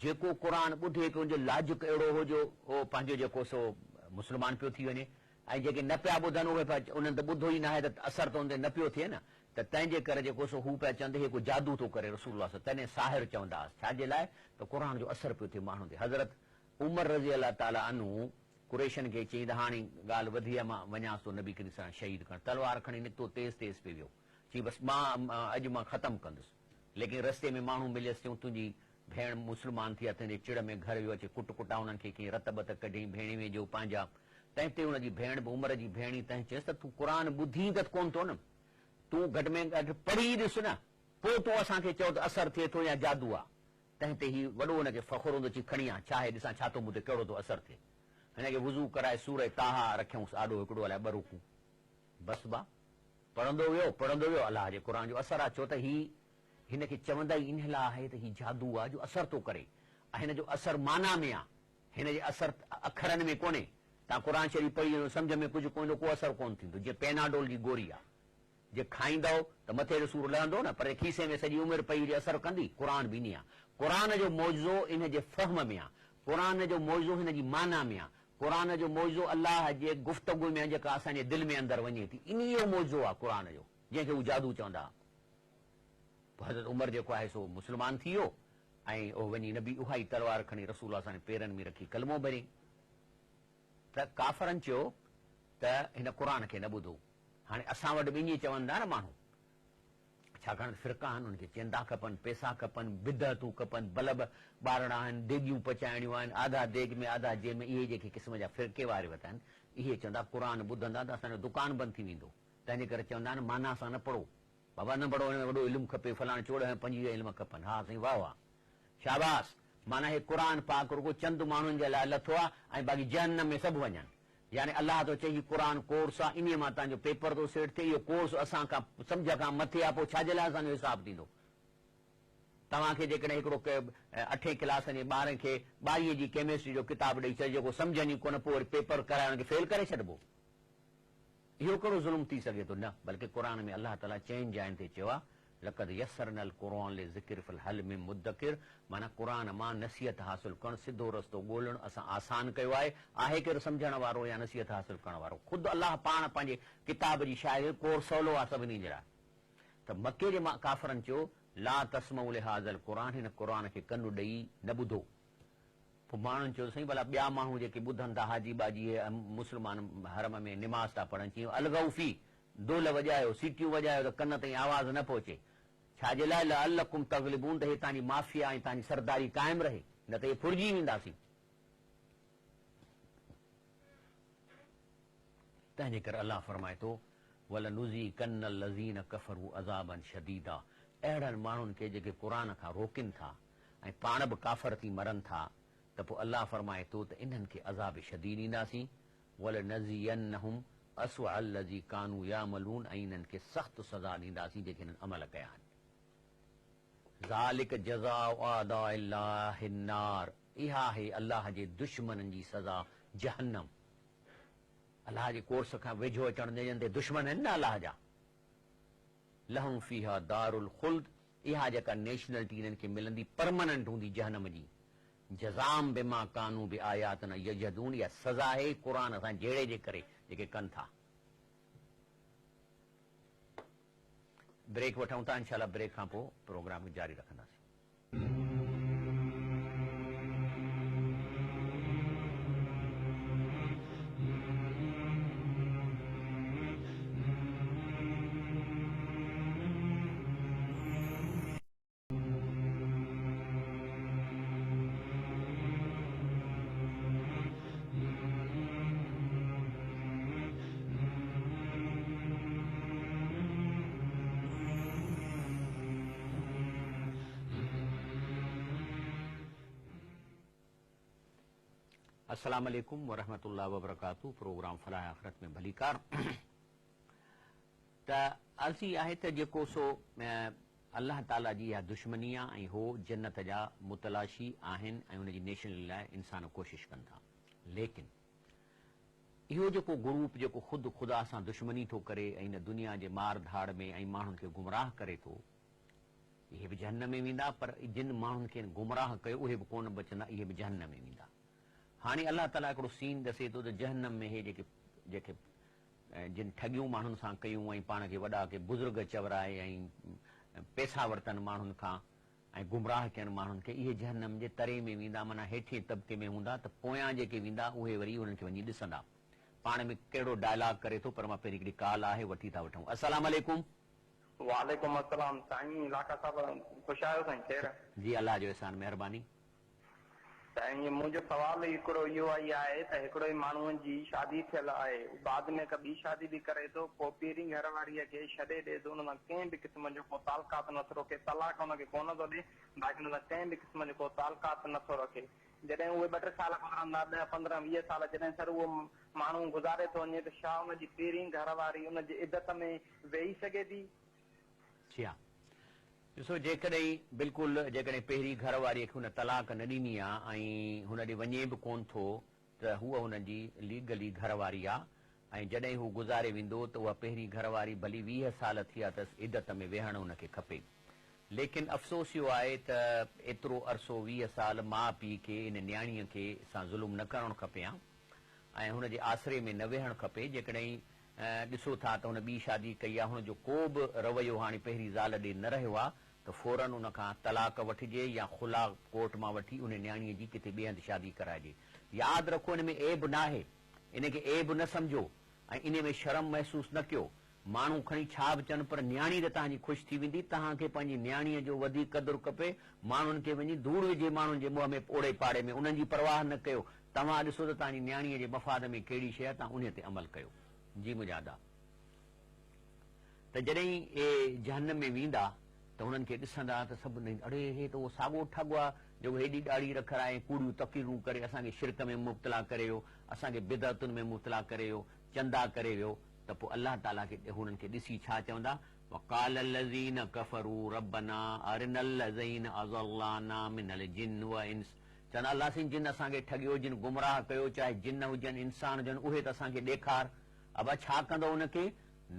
جيڪو قرآن ٻڌي پيو ان جو لاجڪ اهڙو هو جو اهو پنهنجو جيڪو سو مسلمان پيو ٿي وڃي ۽ جيڪي نه پيا ٻڌن اهي پيا انهن ته ٻڌو ئي ناهي ته اثر ته ان تي نه پيو ٿئي نه ته تنهن جي ڪري جيڪو سو هو پيا چون ته هي ڪو جادو ٿو ڪري رسول الله صلي تڏهن ساحر چوندا هئس ڇا جي لاء ته قرآن جو اثر پيو ٿئي ماڻهن تي حضرت عمر رضي الله تعالٰي عنه قريشن کي چيائين ته هاڻي ڳالهه وڌي آهي مان وڃانس ٿو نبي ڪريم صلي شهيد ڪرڻ تلوار کڻي نڪتو تيز تيز پئي ويو چيائين بس مان اڄ مان ختم ڪندس ليڪن رستي ۾ ماڻهو مليس چيائون تنهنجي ڀيڻ مسلمان ٿي آهي تنهنجي چڙ ۾ گهر ويو اچي ڪٽ ڪٽا انهن کي ڪيائين رت بت ڪڍيائين ڀيڻيوين جو پنهنجا تنهن تي ان جي ڀيڻ به عمر جي ڀيڻ ئي تنهن چيس ته تون قرآن ٻڌين ته ڪونه ٿو نه تون گهٽ ۾ گهٽ پڙهي ڏس نه پوء تون اسان کي چئو ته اثر ٿئي ٿو يا جادو آ. تنهن تي هي وڏو هن کي فخر هوندو چي کڻي آ ڇا آهي ڏسان ڇا ٿو مون تي ڪهڙو ٿو اثر ٿئي. هن کي وضو ڪرائي سورة طٰه رکيائونس آڏو هڪڙو الائي ٻه رڪوع. بس با پڙهندو ويو پڙهندو ويو الله جي قرآن جو اثر آ ڇو ته هي. هن کي چوندا ئي انهي لاء آهي ته هي جادو آ جو اثر ٿو ڪري ۽ هن جو اثر معنيٰ ۾ آ، هن جي اثر اکرن ۾ ڪونهي. توهان قرآن شريف پڙهي وڃو سمجهه ۾ ڪجهه ڪونه ايندو ڪو اثر ڪونه ٿيندو جيئن پيناڊول جي گوري آ جي کائيندؤ ته مٿي جو سور لهندو نه پر جي کيسي ۾ سڄي عمر پئي هجي اثر ڪندي؟ قرآن به ائين آ. قرآن جو معجزو ان جي فهم ۾ آ. قرآن جو معجزو هن جي معنيٰ ۾ آ. قرآن جو معجزو الله جي گفتگو ۾ آ جيڪا اسان جي دل ۾ اندر وڃي ٿي. انهي جو معجزو آ قرآن جو جنهن کي هو جادو چوندا ها. پوء حضرت عمر جيڪو آهي سو مسلمان ٿي ويو ۽ اهو وڃي نبي اها ئي تلوار کڻي رسول الله صلعم جي پيرن ۾ رکي ڪلمو ڀريائين ته ڪافرن چيو ته هن قرآن کي نه ٻڌو. هاڻي اسان وٽ به ائين چون ٿا نه ماڻهو ڇاڪاڻ ته فرقا آهن انهن کي چندا کپن، پئسا کپن، بدعتون کپن، بلب ٻارڻا آهن، ديڳيون پچائڻيون آهن، آڌا ديڳ ۾ آڌا جي ۾ اهي جيڪي قسم جا فرقي واريت آهن اهي چوندا قرآن ٻڌندا ته اسان جو دڪان بند ٿي ويندو تنهنجي ڪري چوندا آهن معنيٰ سان نه پڙهو. بابا نه پڙهو هن ۾ وڏو علم کپي فلاڻ 14 ۽ 25 علم کپن ها سائين واه واه شاباس معنيٰ هي قرآن پاڪ رڳو چند ماڻهن جي لاء لٿو آ ۽ باقي جهنم ۾ سڀ وڃن يعني الله ٿو چئي هي قرآن ڪورس آ انهي مان توهان جو پيپر ٿو سيٽ ٿئي اهو ڪورس اسان کان سمجهه کان مٿي آ پوء ڇا جي لاء اسان جو حساب ٿيندو توهان کي جيڪڏهن هڪڙو اٺين ڪلاس جي ٻار کي ٻارهين جي ڪيمسٽري جو ڪتاب ڏئي ڇڏجي جيڪو سمجهن ئي ڪونه پوء وري پيپر ڪرائي ان کي فيل ڪري ڇڏبو. اهو ڪهڙو ظلم ٿي سگهي ٿو؟ نه، بلڪه قرآن ۾ الله تعاليٰ چئن جاين تي چيو آهي، لقد يسرنا القرآن للذڪر فهل من مدڪر معنيٰ قرآن مان نصيحت حاصل ڪرڻ، سڌو رستو ڳولڻ اسان آسان ڪيو آهي، آهي ڪير سمجهڻ وارو يا نصيحت حاصل ڪرڻ وارو؟ خود الله پاڻ پنهنجي ڪتاب جي شاهدي ڪور سولو آهي سڀني جي لاء. ته مڪي جي ڪافرن چيو، لا تسمعوا لهذا القرآن هن قرآن کي ڪن ڏئي نه ٻڌو. پوء ماڻهن چيو ته سائين ڀلا ٻيا ماڻهو جيڪي ٻڌن ٿا حاجي ٻاجي اهي مسلمان حرم ۾ نماز ٿا پڙهن چيائين الغوا فيه دهل وڄايو سيٽيون وڄايو ته ڪن تائين آواز نه پهچي ڇا جي لاء لعلڪم تغلبون ته هي توهان جي مافيا ۽ توهان جي سرداري قائم رهي نه ته اهي ڦرجي وينداسين. تنهن جي ڪري الله فرمائي ٿو، ولنذيقن الذين ڪفروا عذابا شديدا اهڙن ماڻهن کي جيڪي قرآن کان روڪين ٿا ۽ پاڻ به ڪافر ٿي مرن ٿا ته پوء الله فرمائي ٿو ته انهن کي عذاب شديد ڏينداسين، ولنجزينهم اسوء الذي ڪانوا يعملون ۽ انهن کي سخت سزا ڏينداسين جيڪي هنن عمل ڪيا آهن. ذلڪ جزاء اعداء الله النار اها آهي الله جي دشمنن جي سزا جهنم. الله جي ڪورس کان ويجهو اچڻ نه ڏين تي دشمن آهن نه الله جا. لهم فيها دار الخلد اها جيڪا نيشنلٽي انهن کي ملندي پرمننٽ هوندي جهنم جي. جزاء بما ڪانوا بآياتنا يجحدون اها سزا آهي قرآن سان جهيڙي جي ڪري جيڪي ڪن ٿا. بريڪ وٺون ٿا انشاء الله بريڪ کان پوء پروگرام کي جاري رکنداسين. السلام عليڪم ورحمة الله وبرڪاته پروگرام فلاح آخرت ۾ ڀليڪار ته عرض هي آهي ته جيڪو سو الله تعالي جي اها دشمني آ ۽ هو جنت جا متلاشي آهن ۽ ان جي نيشنلي لاء انسان ڪوشش ڪن ٿا ليڪن اهو جيڪو گروپ جيڪو خود خدا سان دشمني ٿو ڪري ۽ هن دنيا جي مار ڌاڙ ۾ ۽ ماڻهن کي گمراهه ڪري ٿو، اهي به جهنم ۾ ويندا، پر جن ماڻهن کي هن گمراهه ڪيو اهي به ڪونه بچندا، اهي به جهنم ۾ ويندا. هاڻي الله تعاليٰ هڪڙو سين ڏسي ٿو ته جهنم ۾ هي جيڪي جيڪي جن ٺڳيون ماڻهن سان ڪيون ۽ پاڻ کي وڏا ڪي بزرگ چورائي ۽ پئسا ورتن ماڻهن کان، ۽ گمراهه ڪين ماڻهن کي، اهي جهنم جي تري ۾ ويندا معنيٰ هيٺين طبقي ۾ هوندا ته پويان جيڪي ويندا اهي وري انهن کي وڃي ڏسندا. پاڻ ۾ ڪهڙو ڊائلاگ ڪري ٿو پر مان پهرين هڪڙي ڪال آهي وٺي ٿا وٺون. السلام عليڪم. وعليڪم السلام سائين لاکا صاحب خوش آهيو سائين خير. جي الله جو احسان مهرباني. سائين منهنجو سوال هڪڙو اهو ئي آهي ته هڪڙو ئي ماڻهوء جي شادي ٿيل آهي بعد ۾ هڪ ٻي شادي به ڪري ٿو پوء پهرين گهر واريء کي ڇڏي ڏئي ٿو ان سان ڪنهن به قسم جو ڪو تعلقات نه ٿو رکي طلاق ان کي ڪونه ٿو ڏئي باقي ان سان ڪنهن به قسم جو ڪو تعلقات نه ٿو رکي جڏهن اهي ٻه ٽي سال گذرن ٿا ڏهه پندرهن 20 سال جڏهن سر اهو ماڻهو گذاري ٿو وڃي ته ڇا ان جي پهرين گهر واري ان جي عدت ۾ ويهي سگهي ٿي؟ جي ها. ڏسو جيڪڏهن بلڪل جيڪڏهن پهرين گهر واريء کي هن طلاق نه ڏني آ ۽ هن ڏي وڃي به ڪونه ٿو ته هوء هن جي ليگلي گهر واري آ ۽ جڏهن هو گذاري ويندو ته اها پهرين گهر واري ڀلي 20 سال ٿيا اٿس عدت ۾ ويهڻ هن کي کپي ليڪن افسوس اهو آهي ته ايترو عرصو 20 سال ماء پيء کي ان نياڻيء کي سان ظلم نه ڪرڻ کپي ها ۽ هن جي آسري ۾ نه ويهڻ کپي جيڪڏهن ڏسو ٿا ته هن ٻي شادي ڪئي آ، هن جو ڪو به رويو هاڻي پهرين زال ڏي نه رهيو آ ته فوراً ان کان طلاق وٺجي يا خلع ڪورٽ مان وٺي ان نياڻيء جي ڪٿي ٻئي هنڌ شادي ڪرائجي. ياد رکو ان ۾ عيب ناهي. ان کي عيب نه سمجهو ۽ انهي ۾ شرم محسوس نه ڪيو. ماڻهو کڻي ڇا به چون پر نياڻي ته توهان جي خوش ٿي ويندي. توهان کي پنهنجي نياڻيء جو وڌيڪ قدر کپي. ماڻهن کي وڃي ڌوڙ وجهي ماڻهن جي منهن ۾ اوڙي پاڙي ۾ انهن جي پرواهه نه ڪيو. توهان ڏسو ته توهان جي نياڻيء جي مفاد ۾ ڪهڙي شيء آهي، توهان انهيء تي عمل ڪيو. جي منهنجا ادا! ته جڏهن اهي جهنم ۾ ويندا ته هنن کي ڏسندا ته سڀ اڙي هي ته اهو ساڳو ٺڳ آهي جيڪو هيڏي ڏاڙهي رکرائي ۽ ڪوڙيون تقريرون ڪري اسان کي شرڪ ۾ مبتلا ڪري ويو، اسان کي بدعتن ۾ مبتلا ڪري ويو، چندا ڪري ويو ته پوء الله تعاليٰ کي هنن کي ڏسي ڇا چوندا؟ وقال الذين ڪفروا ربنا ارنا الذين اضلانا من الجن والانس چوندا الله سائين جن اسان کي ٺڳيو جن گمراهه ڪيو چاهي جن هجن انسان هجن اهي ته اسان کي ڏيکار ابا ڇا ڪندؤ ان کي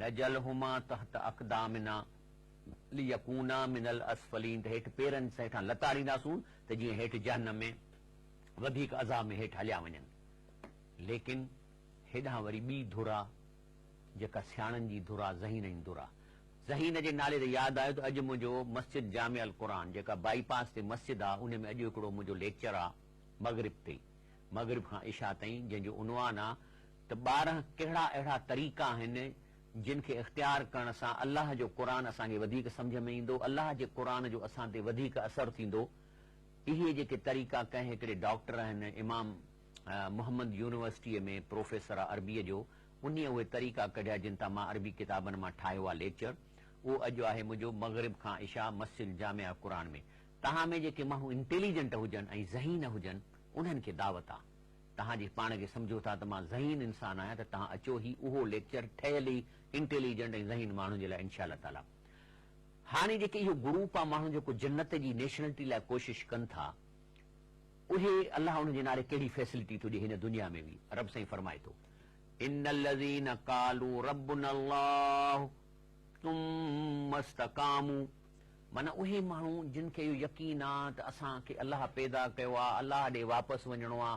نجعلهما تحت اقدامنا ليڪونا من الاسفلين ته هيٺ پيرن هيٺان لتاڙينداسون ته جيئن هيٺ جهنم ۾ وڌيڪ عذاب ۾ هيٺ هليا وڃن ليڪن هيڏانهن وري ٻي ڌر آ جيڪا سياڻن جي ڌر آ ذهينن جي ڌر آ ذهين جي نالي تي ياد آيو ته اڄ منهنجو مسجد جامع القرآن جيڪا بائي پاس تي مسجد آ ان ۾ اڄ هڪڙو منهنجو ليڪچر آ مغرب تي مغرب کان عشاء تائين جنهن جو عنوان آ ته 12 ڪهڙا اهڙا طريقا آهن جن کي اختيار ڪرڻ سان الله جو قرآن اسان کي وڌيڪ سمجهه ۾ ايندو الله جي قرآن جو اسان تي وڌيڪ اثر ٿيندو اهي جيڪي طريقا ڪنهن هڪڙي ڊاڪٽر آهن امام محمد يونيورسٽيء ۾ پروفيسر آ عربيء جو انهيء اهي طريقا ڪڍيا جن تان مان عربي ڪتابن مان ٺاهيو آ ليڪچر. اهو اڄ آهي منهنجو مغرب کان عشاء مسجد جامع قرآن ۾. توهان ۾ جيڪي ماڻهو انٽيليجنٽ هجن ۽ ذهين هجن انهن کي دعوت آ. توهان جي پاڻ کي سمجهو ٿا ته مان ذهين انسان آهيان ته توهان اچو هي اهو ليڪچر ٺهيل ئي انٽيليجنٽ ۽ ذهين ماڻهن جي لاء انشاء الله تعاليٰ. هاڻي جيڪي اهو گروپ آ ماڻهن جيڪو جنت جي نيشنلٽي لاء ڪوشش ڪن ٿا. اهي الله انهن جي نالي ڪهڙي فيسلٽي ٿو ڏئي هن دنيا ۾ به رب سائين فرمائي ٿو ان الذين قالوا ربنا الله ثم استقاموا معنيٰ اهي ماڻهو جن کي اهو يقين آ ته اسان کي الله پيدا ڪيو آ الله ڏي واپس وڃڻو آ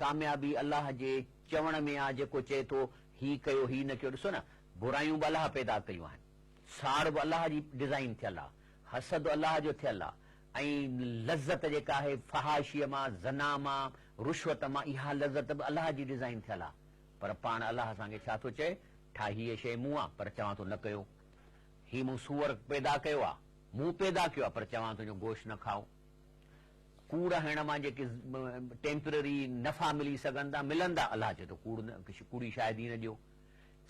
ڪاميابي الله جي چوڻ ۾ آ جيڪو چئي ٿو هي ڪيو هي نه ڪيو ڏسو نه برايون به الله پيدا ڪيون آهن ساڙ به الله جي ڊزائين ٿيل آ حسد الله جو ٿيل آ ۽ لذت جيڪا آهي فحاشيء مان، زنا مان، رشوت مان اها لذت به الله جي ڊزائين ٿيل آ پر پاڻ الله اسان کي ڇا ٿو چئي ٺاهي هيء شيء مون آ پر چوان ٿو نه ڪيو هي مون سوئر پيدا ڪيو آ مون پيدا ڪيو آ پر چوان ٿو جو گوشت نه کائو ڪوڙ هڻڻ مان جيڪي ٽيمپرري نفعا ملي سگهن ٿا ملندا الله چئي ٿو ڪوڙ نه ڪوڙي شاهدي نه ڏيو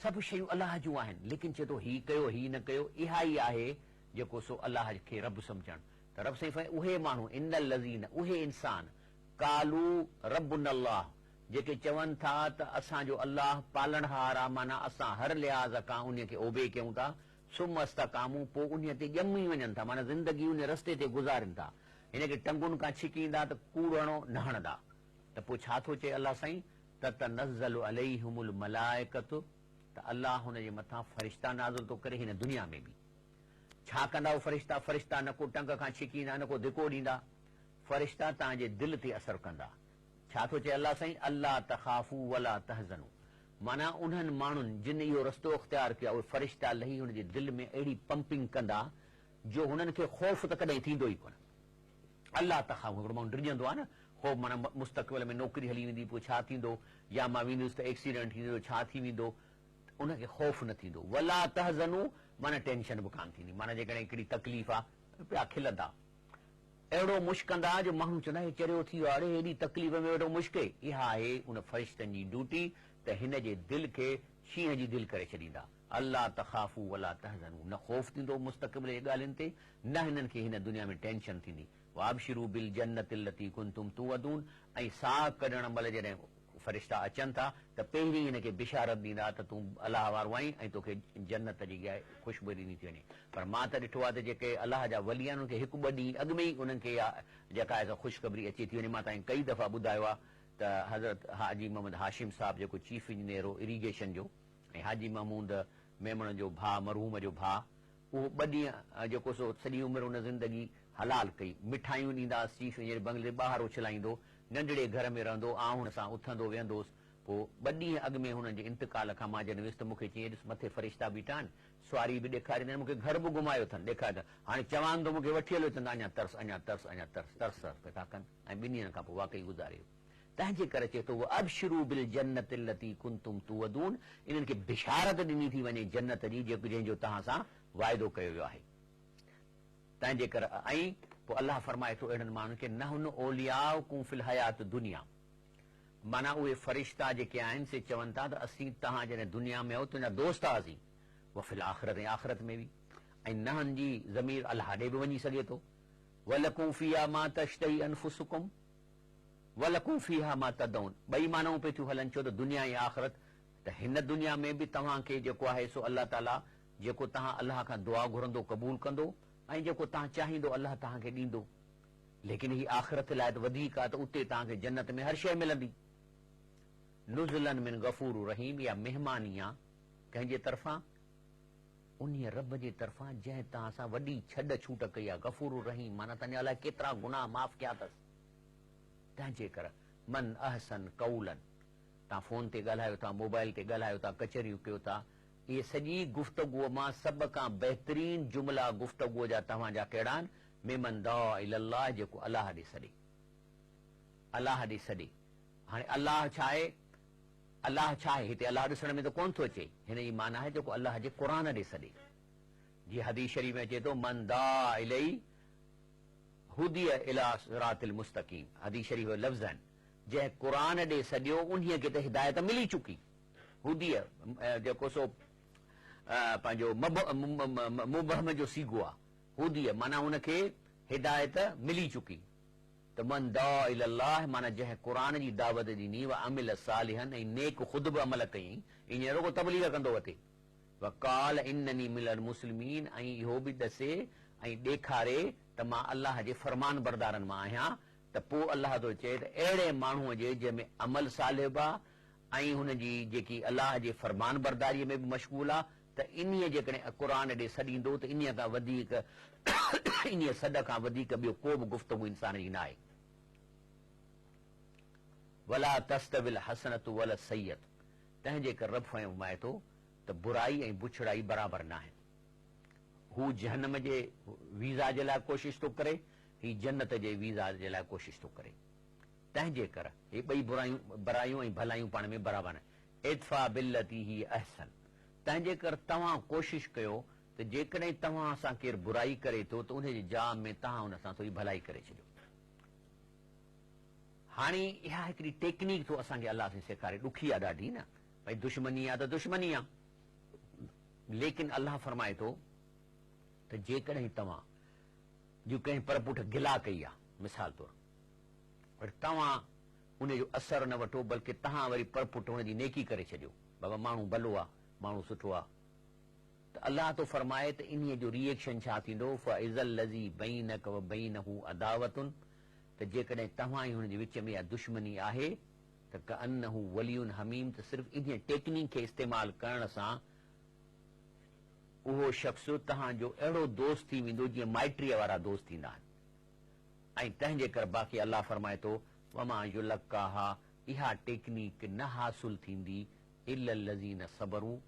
سڀ شيون الله جون آهن ليڪن چئي ٿو هي ڪيو هي نه ڪيو اها ئي آهي جيڪو سو الله کي رب سمجهڻ ته رب سائين فرمائي اهي ماڻهو ان الذين اهي انسان قالو ربنا الله جيڪي چون ٿا ته اسان جو الله پالڻهار آ معنيٰ اسان هر لحاظ کان انهي کي اوبي ڪيون ٿا ثم استقامو پوء انهي تي ڄمي وڃن ٿا معنيٰ زندگي انهي رستي تي گذارين ٿا هن کي ٽنگن کان ڇڪيندا ته ڪوڙ هڻو نه هڻندا ته پوء ڇا ٿو چئي الله سائين تتنزل عليهم الملائڪة ته الله هن جي مٿان فرشتا نازل ٿو ڪري هن دنيا ۾ به ڇا ڪندا هو فرشتا فرشتا نه ڪو ٽنگ کان ڇڪيندا نه ڪو ڌڪو ڏيندا فرشتا توهان جي دل تي اثر ڪندا ڇا ٿو چئي الله سائين الا تخافو ولا تحزنو معنيٰ انهن ماڻهن جن اهو رستو اختيار ڪيو آهي اهي فرشتا لهي هن جي دل ۾ اهڙي پمپنگ ڪندا جو هنن کي خوف ته ڪڏهن ٿيندو ئي ڪونه الا تخافو هڪڙو ماڻهو ڊڄندو آهي نه خوف معنيٰ مستقبل ۾ نوڪري هلي ويندي پوء ڇا ٿيندو يا مان ويندس ته ايڪسيڊنٽ ٿيندو ڇا ٿي ويندو ان کي خوف نه ٿيندو. ولا تحزنوا معنيٰ ٽينشن به ڪانه ٿيندي. معنيٰ جيڪڏهن هڪڙي تڪليف آ ته پيا کلندا. اهڙو مشڪندا جو ماڻهو چوندا هي چريو ٿي ويو آ اڙي هيڏي تڪليف ۾ ويٺو مشڪي. اها آهي ان فرشتن جي ڊيوٽي ته هن جي دل کي شينهن جي دل ڪري ڇڏيندا. الا تخافوا ولا تحزنوا نه خوف ٿيندو مستقبل جي ڳالهين تي نه هنن کي هن دنيا ۾ ٽينشن ٿيندي. وابشروا بالجنة التي ڪنتم توعدون ۽ ساهه ڪڍڻ مهل جڏهن. فرشتا اچن ٿا ته پهرين هن کي بشارت ڏيندا ته تون الله وارو آهين ۽ توکي جنت جي اها خوشبو ڏني ٿي وڃي پر مان ته ڏٺو آهي ته جيڪي الله جا ولي آهن انهن کي هڪ ٻه ڏينهن اڳ ۾ ئي انهن کي اها جيڪا آهي سا خوشخبري اچي ٿي وڃي مان توهان کي ڪئي دفعا ٻڌايو آهي ته حضرت حاجي محمد هاشم صاحب جيڪو چيف انجنيئر هو اريگيشن جو ۽ حاجي محمود ميمڻ جو ڀاء مرحوم جو ڀاء اهو ٻه ڏينهن جيڪو سو سڄي عمر هن زندگي حلال ڪئي. مٺايون ڏيندا هئس، چيف انجنيئر بنگلي تي ٻاهر اڇلائيندو، ننڍڙي گهر ۾ رهندو، آئون هن سان اٿندو ويهندو هوس. پوء ٻه ڏينهن اڳ ۾ هنن جي انتقال کان مان جڏهن ويس ته مون کي چيائين ڏس مٿي فرشتا بيٺا آهن، سواري به ڏيکاريندا آهن، مون کي گهر به گهمايو اٿن، ڏيکاريو اٿن. هاڻي چوان ٿو مون کي وٺي هلو، چوندا اڃا ترس، اڃا ترس، اڃا ترس، ترس ترس پيا ٿا ڪن ۽ ٻن ڏينهن کان پوء واقعي گذاري ويو. تنهن جي ڪري چئي ٿو، وابشروا بالجنة التي ڪنتم توعدون، انهن کي بشارت ڏني ٿي وڃي جنت جي جيڪو جنهن جو توهان سان وعدو ڪيو ويو آهي. تنهن جي ڪري ۽ پوء الله فرمائي ٿو اهڙن ماڻهن کي، نحن اولياؤڪم في الحياة الدنيا معنيٰ اهي فرشتا جيڪي آهن سي چون ٿا ته اسين توهان جڏهن دنيا ۾ آهيو تنهنجا دوست هئاسين، وفي الاخرة ۽ آخرت ۾ به ۽ نحن جي ضمير الله ڏي به وڃي سگهي ٿو، ولڪم فيها ما تشتهي انفسڪم. ولڪم فيها ما تدعون ٻئي معنائون پئي ٿيون هلن ڇو ته دنيا ۽ آخرت ته هن دنيا ۾ به توهان کي جيڪو آهي سو الله تعالي جيڪو توهان الله کان دعا گهرندو قبول ڪندو ۽ جيڪو توهان چاهيندو الله توهان کي ڏيندو ليڪن هي آخرت لاء ته وڌيڪ آهي ته اتي توهان کي جنت ۾ هر شيء ملندي. نزلا من غفور رحيم اها مهماني آ ڪنهن جي طرفان؟ انهيء رب جي طرفان جنهن توهان سان وڏي ڇڏ ڇوٽ ڪئي آ غفور رحيم معنيٰ توهان جا الائي ڪيترا گناهه معاف ڪيا اٿس. تنهن جي ڪر من احسن قولا توهان فون تي ڳالهايو ٿا، موبائل تي ڳالهايو ٿا، ڪچهريون ڪيو ٿا، اهي سڄي گفتگوء مان سڀ کان بهترين جملا گفتگوء جا توهان جا ڪهڙا آهن؟ ممن دعا الي الله جيڪو الله ڏي سڏي. الله ڏي سڏي. هاڻي الله ڇا آهي؟ الله ڇا آهي؟ هتي الله ڏسڻ ۾ ته ڪونه ٿو اچي. هن جي معنيٰ آهي جيڪو الله جي قرآن ڏي سڏي. جيئن حديث شريف ۾ اچي ٿو من دعا الي هدي الي صراط المستقيم حديث شريف جا لفظ آهن، جنهن قرآن ڏي سڏيو انهيء کي ته هدايت ملي چڪي. هدي جيڪو سو پنهنجو مبهم جو صيغو آهي، هدي معنيٰ ان کي هدايت ملي چڪي. ته من دعا الي الله معنيٰ جنهن قرآن جي دعوت ڏني وعمل صالحا ۽ نيڪ خود به عمل ڪيائين، ائين نه رڳو تبليغ ڪندو وتي. وقال انني من المسلمين ۽ اهو به ڏسي ۽ ڏيکاري ته مان الله جي فرمانبردارن مان آهيان ته پوء الله ٿو چئي ته اهڙي ماڻهوء جي جنهن ۾ عمل صالح به آهي ۽ هن جي جيڪي الله جي فرمانبرداريء ۾ به مشغول آهي ته انهيء جيڪڏهن قرآن ڏي سڏيندو ته انهيء کان وڌيڪ انهيء سڏ کان وڌيڪ ٻيو ڪو به گفتگو انسان جي نه آهي. ولا تستوي الحسنة ولا السيئة تنهن جي ڪري رب فرمائي ٿو ته برائي ۽ بڇڙائي برابر ناهن. هو جهنم جي ويزا جي لاء ڪوشش ٿو ڪري، هي جنت جي ويزا جي لاء ڪوشش ٿو ڪري. تنهن جي ڪر هي ٻئي برايون برايون ۽ ڀلايون پاڻ ۾ برابر ناهن. ادفع بالتي هي احسن تنهن جي ڪر توهان ڪوشش ڪيو ته جيڪڏهن توهان سان ڪير برائي ڪري ٿو ته ان جي جاء ۾ توهان ان سان ٿوري ڀلائي ڪري ڇڏيو. هاڻي اها هڪڙي ٽيڪنيڪ ٿو اسان کي الله سائين سيکاري، ڏکي آ ڏاڍي نه، ڀئي دشمني آ ته دشمني آ، ليڪن الله فرمائي ٿو ته جيڪڏهن توهان جي ڪنهن پر پٺ گلا ڪئي آ مثال طور پر توهان ان جو اثر نه وٺو بلڪه توهان وري پر پٺ ان جي نيڪي ڪري ڇڏيو، بابا ماڻهو ڀلو آ، ماڻهو سٺو آ، ته الله ٿو فرمائي ته انهيء جو ري ايڪشن ڇا ٿيندو، فاذا الذي بينڪ وبينه عداوة ته جيڪڏهن توهان ۽ هن جي وچ ۾ اها دشمني آهي ته ڪأنه ولي حميم ته صرف انهيء ٽيڪنيڪ کي استعمال ڪرڻ سان اهو شخص توهان جو اهڙو دوست ٿي ويندو جيئن مائٽيء وارا دوست ٿيندا آهن ۽ تنهن جي ڪري باقي الله فرمائي ٿو وما يلقاها اها ٽيڪنيڪ نه حاصل ٿيندي الا الذين صبروا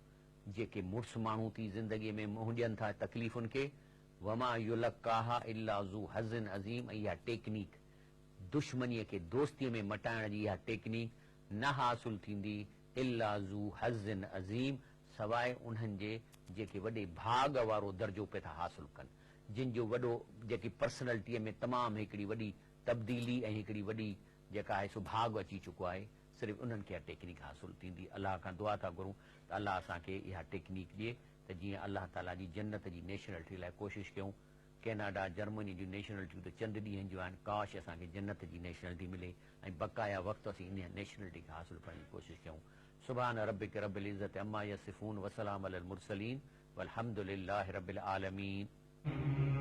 جيڪي مڙس ماڻهو ٿي زندگيء ۾ منهن ڏين ٿا تڪليفن کي، وما يلقاها الا ذو حظ عظيم ۽ اها ٽيڪنيڪ، دشمنيء کي دوستيء ۾ مٽائڻ جي اها ٽيڪنيڪ، نه حاصل ٿيندي الا ذو حظ عظيم سواء انهن جي جيڪي وڏي ڀاڳ وارو درجو پئي ٿا حاصل ڪن، جن جو وڏو جيڪي پرسنلٽيء ۾ تمام هڪڙي وڏي تبديلي ۽ هڪڙي وڏي جيڪا آهي سو ڀاڳ اچي چڪو آهي، صرف انهن کي اها ٽيڪنيڪ حاصل ٿيندي. الله کان دعا ٿا گهرون ته الله اسان کي اها ٽيڪنيڪ ڏئي ته جيئن الله تعاليٰ جي جنت جي نيشنلٽي لاء ڪوشش ڪيون. ڪيناڊا، جرمني جون نيشنلٽيون ته چند ڏينهن جون آهن، ڪاش اسان کي جنت جي نيشنلٽي ملي ۽ بقايا وقت اسين انهيء نيشنلٽي کي حاصل ڪرڻ جي ڪوشش ڪيون. سبحان ربک رب العزة عما يصفون وسلام علي المرسلين والحمد لله رب العالمين.